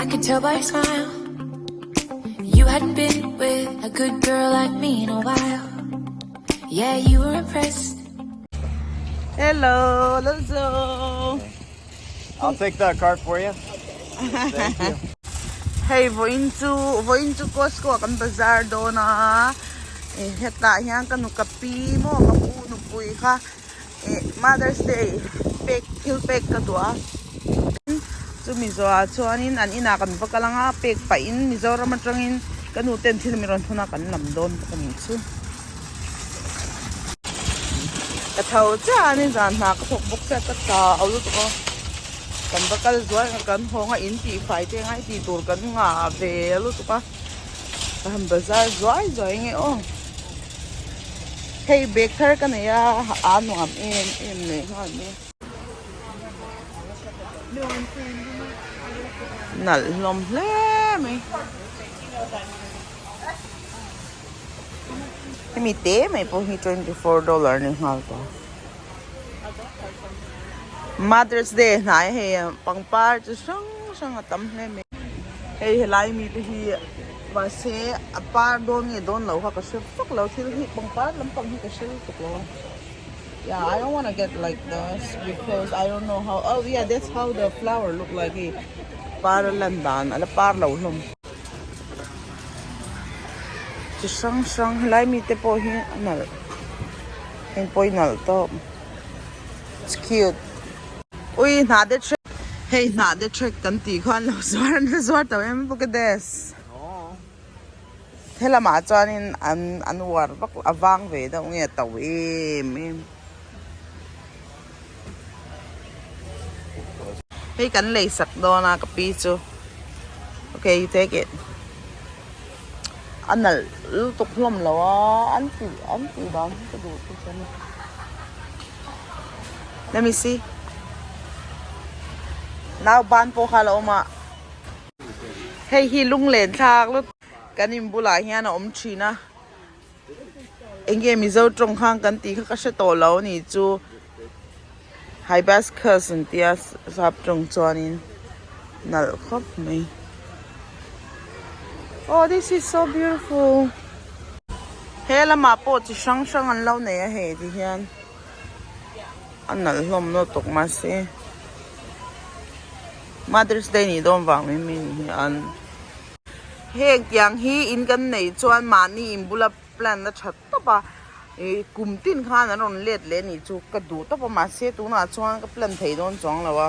I could tell by your smile. You hadn't been with a good girl like me in a while. Yeah, you were impressed. Hello, Lozo. I'll take the cart for you. Thank you. Hei vawiin chu vawiin chu Costco ah kan bazar dawn a eh hetah hian ka nu ka pi maw ka pu nupui kha eh Mother's Day pek thil pek ka duh a chumi zawhah chuanin an inah kan va kal ang a pek pahin Mizoram atangin ka nu ten thil min rawn thawn a kan lam dawn bawk a nih chu. Ka tho chiah a nizan hna ka thawk bawk sia ka chau lutuk a kan va kal zuai a kan hawng a in tih fai te ngai tih tur kan ngah ve lutuk a ka han bazar zuai zuai nge aw hei bag thar ka nei a a nuam em em leh nghal mai nalh hlawm hle mai. Hemi te mai pawh hi $24 ni nghal tawh Mother's Day hnai hei pangpar chi hrang hrang a tam hle mai hei helai mi te hi mahse a par dawn nge dawn lo kha ka hre vak lo thil hi pangpar lampang hi ka hre lutuk lo a yeah I don't wanna get like this because I don't know how oh yeah that's how the flower look like hei par a lan dan a la par lo hlawm. Chi hrang hrang helai mite pawh hi a nalh heng pawh hi nalh tawp it's cute ui hnah te thlek hei hnah te thlek kan tih khan lo zuar an la zuar tawh em look at this helamah chuanin an an uar vak a vang ve deuh nge a to em em hei kan lei sak dawn a ka pi chu okay you take it a nalh lutuk hlawm lo a an tih an tih dan hi ka duh chu a ni let me see nau ban pawh kha a la awm a hei hi lunglen thlak lutuk kan in bulah hian a awm thin a. Enge Mizo tawng khan kan tih kha ka hre tawh lo a nih chu hibiscus an tia sap tawng chuanin nalh khawp mai oh this is so beautiful he lamah pawh chi hrang hrang an lo nei a hei ti hian a nalh hlawm lutuk mahse Mother's Day nih dawn vang mai mai ni hi an. Heng tiang hi in kan neih chuan mahni in bula plan a tha tawp a ih kum tin khan an rawn let leh anih chu ka duh tawp a mahse tunah chuan ka plan thei dawn chuang lo a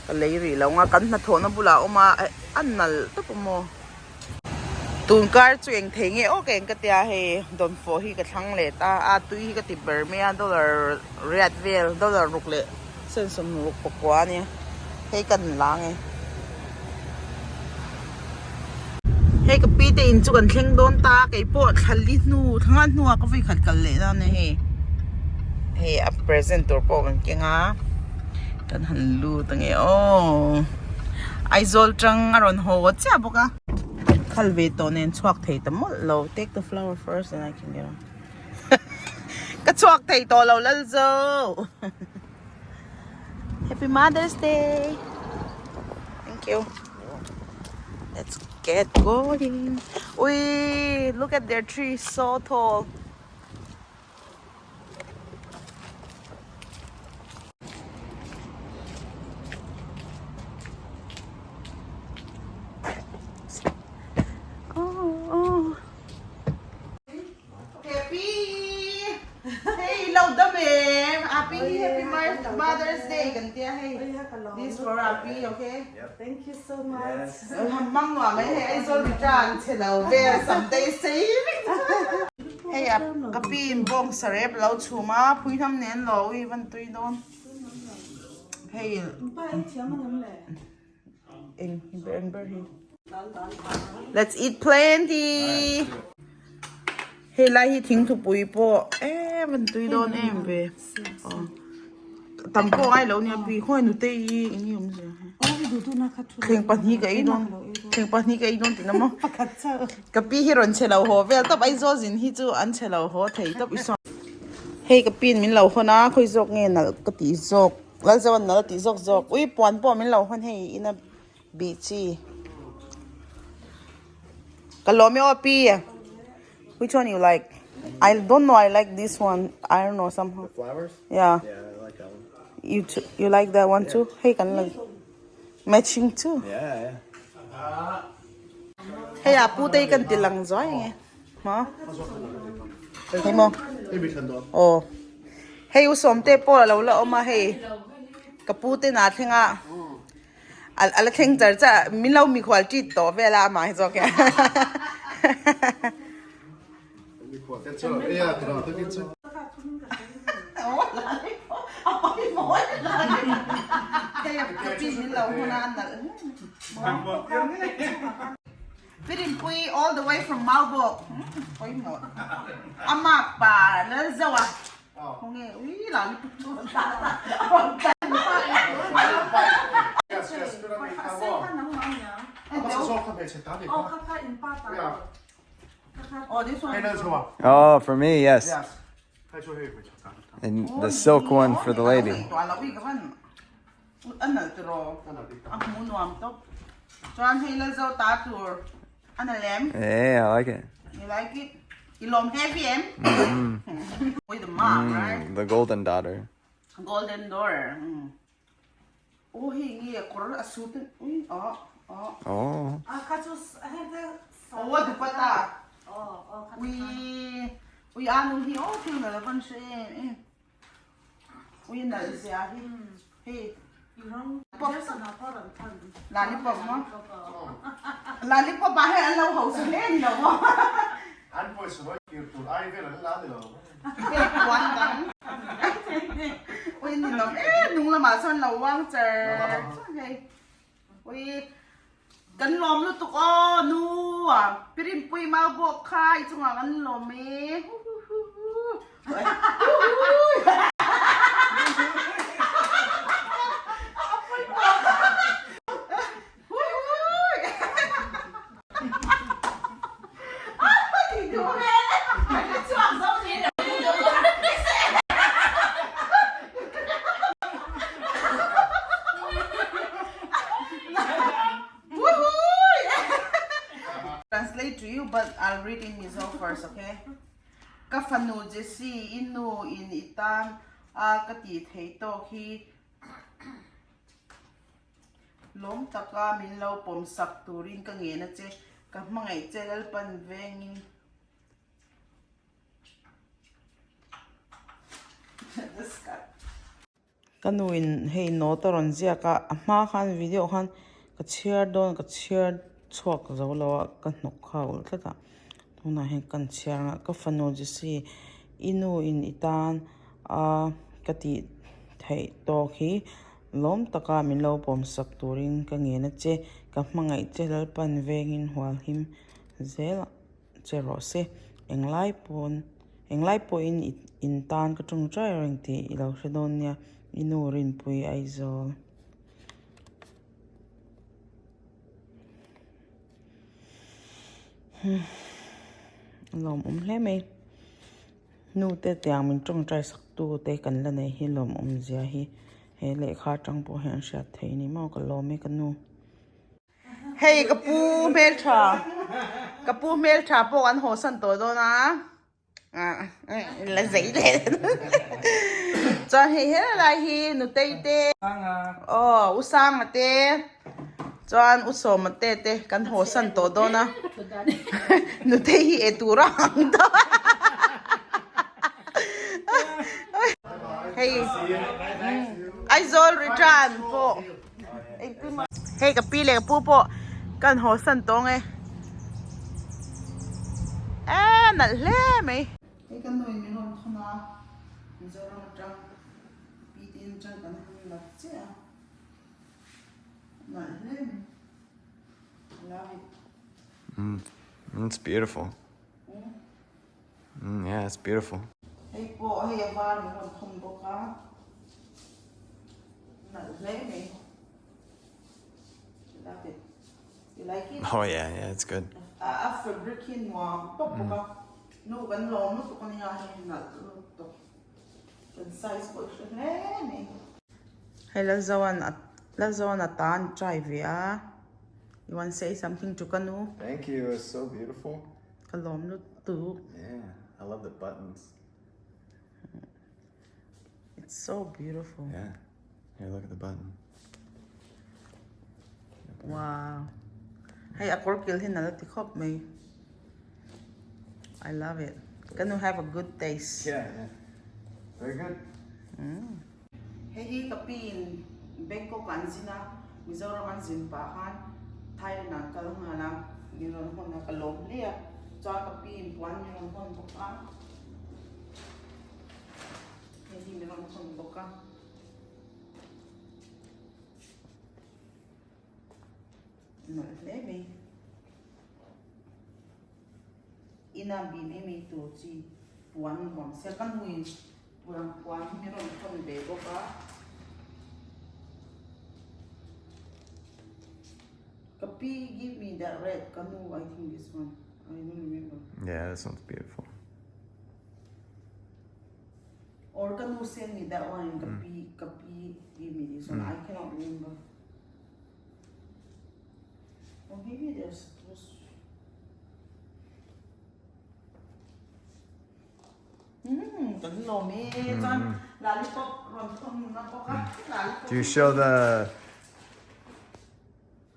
ka lei rih lo ang a kan hnathawhna bulah a awm a a nalh tawp a maw tun kar chu eng thei nge awk eng ka tia hei dawnfawh hi ka thlang leh ta a tui hi ka ti ber mai a dollar riat vel dollar ruk leh sen sawmruk pakua a nia hei kan la ang e. Hei ka pi te in chu kan thleng dawn ta keipawh thla li hnu thla nga hnuah ka vawi khat kal leh na hei hei a present tur pawh kan keng a kan han lut ange aw Aizawl tang a rawn haw chiah bawk a khal ve tawh nen chhuak thei ta mawlh lo take the flower first and I can get on ka chhuak thei tawh lo Lalzo. Happy Mother's Day! Thank you. Let's get going. Ui, look at their tree, so tall. Oh, oh. Happy! Hey, lo dam em! Happy, happy Mother's Day kan tia hei. This for Happy, okay? Thank you so much. Mang nuam mai hei Aizawl return che lo vel someday saving. Hei a ka pi in bawng sarep lo chhum a phui hnam nen lo ui van tui dawn. Hei eng eng ber hi. Let's eat plenty. Hei lai hi thingthupui pawh em an tui dawn em ve. Tam pawh ngai lo nia pi khawi nute hi eng nge awm zia. Thleng pahnih ka ei dawn. Thleng pahnih ka ei dawn tihna maw. Ka pi hi rawn che lo haw vel tawp Aizawl zin hi chu an che lo haw thei tawp i sawn. Hei ka piin min lo hawn a khawi zawk nge nalh ka tih zawk. Lalzoan nalh a tih zawk zawk. Ui puan pawh min lo hawn hei ina bih chi. Ka lawm e aw pi. Which one you like? I don't know I like this one. I don't know somehow. The flowers? Yeah. Yeah, I like that one. You too, you like that one too? Hei kan la matching too. Yeah, yeah. Hei a pu te kan ti lang zuai nge. Ma? Hei mo. Oh. Hei u som te pawh lo la awm a hei. Ka pu te na thleng a. A la thleng char char min lo mikhual ṭit tawh vel a amah hi zawk hian. Pirinpui all the way from Maubawk pawimawh a mark pa lal zauh a. Oh, for me, yes. And the silk one for the lady. Hey, I like it. You like it? I lawm heavy em? With the mom, right? The golden daughter. Golden daughter. Mm. Oh, hei nge kawr a suit in ui oh oh. Oh. Oh, a dupatta. Ui ui anu hi oh thil nalh a van hre em em. Ui nalh zia hi. Hei. Pop. Lollipop maw? Lollipop ah hian an lo hausa hle ni lo maw? An pawisa rawi kir tur ai vel an la ni lo. Hei puan dang. Ui ni lo e nung lamah chuan lo uang char char hei. Ui kan lawm lutuk aw nu a pirinpui mau bawk kha i chungah kan lawm e hu hu hu hu Translate to you but I'll read in Mizo first okay Ka fanu Jessie i nu in i tan a ka tih theih tawk hi Lawm taka min lo pawm sak turin ka ngen a che ka hmangaih che Lalpan vengin Ka nuin hei note a rawn ziak a, a hma khan video khan ka chhiar dawn ka chhiar chhuak zo lo a ka hnawk kha a ulh tlat a tunah hian kan chhiar ang a ka fanu Jessie i nu in i tan a ka tih theih tawk hi lawm taka min lo pawm sak turin ka ngen a che ka hmangaih che Lalpan vengin hualhim zel a. Che rawh se, englai pawn, englai pawhin i in tan ka tawngtai reng tih i lo hre dawn nia, i nu Rinpui Aizawl. A lawmawm hle mai, nu te tiang min tawngtai sak tu te kan la nei hi lawmawm zia hi he lehkha atang pawh hian hriat theih a ni maw ka lawm e ka nu. Hei ka pu hmeltha ka pu hmeltha pawh an haw san tawh dawn a la zei leh chuan hei helai hi nutei te aw u sanga te chuan u sawma te te kan haw san tawh dawn a nutei hi ei tur a ang ta hei Aizawl return pawh. Hei ka pi leh ka pu pawh kan haw san tawng e eee nalh hle mai. Hei ka nuin min rawn thawn a Mizoram atang pi te in atang kan han la chiah a nalh hle mai I love it. It's beautiful. Mm, yeah, it's beautiful. Hei pawh hei a var min rawn thawm bawk a. Nalh hle mai. You love it. You like it? Oh yeah, yeah, it's good. A a fabric hi nuam tawp bawk a. Nu kan lawm lutuk ania hei nalh lutuk. Kan size pawh i hre hle mai. Hei Lalzoan a Lalzoan a tan try ve a. You want say something to ka nu? Thank you. It's so beautiful. Ka lawm lutuk. Yeah, I love the buttons. It's so beautiful. Yeah. Here, look at the button. Wow. Hei a kawr kil hi nalh ti khawp mai. I love it. Ka nu have a good taste. Yeah, yeah. Very good. Hei hi ka pi in Bangkok ah an zin a, Mizoram an zin pah khan Thailand ah an kal nghal a, min rawn hawn a, ka lawm hle a, chuan ka pi in puan min rawn hawn bawk a, hei hi min rawn hawn bawk a. Nawlh hle mai. Ina bi mai mai tur chi puan nuam sia ka nuin puan puan hi min rawn thawn ve bawk a. Ka pi give me that red ka nu I think this one I don't remember. Yeah, this one's beautiful. Or ka nu send me that one and ka pi ka pi give me this one I cannot remember. Or maybe they're supposed Mm, kan lawm e chuan lollipop rawn thawm na bawk a lollipop Do you show the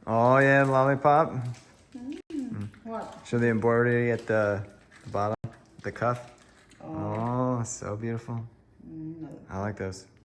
Oh yeah, lollipop. What? Show the embroidery at the bottom, the cuff. Oh, so beautiful. I like those.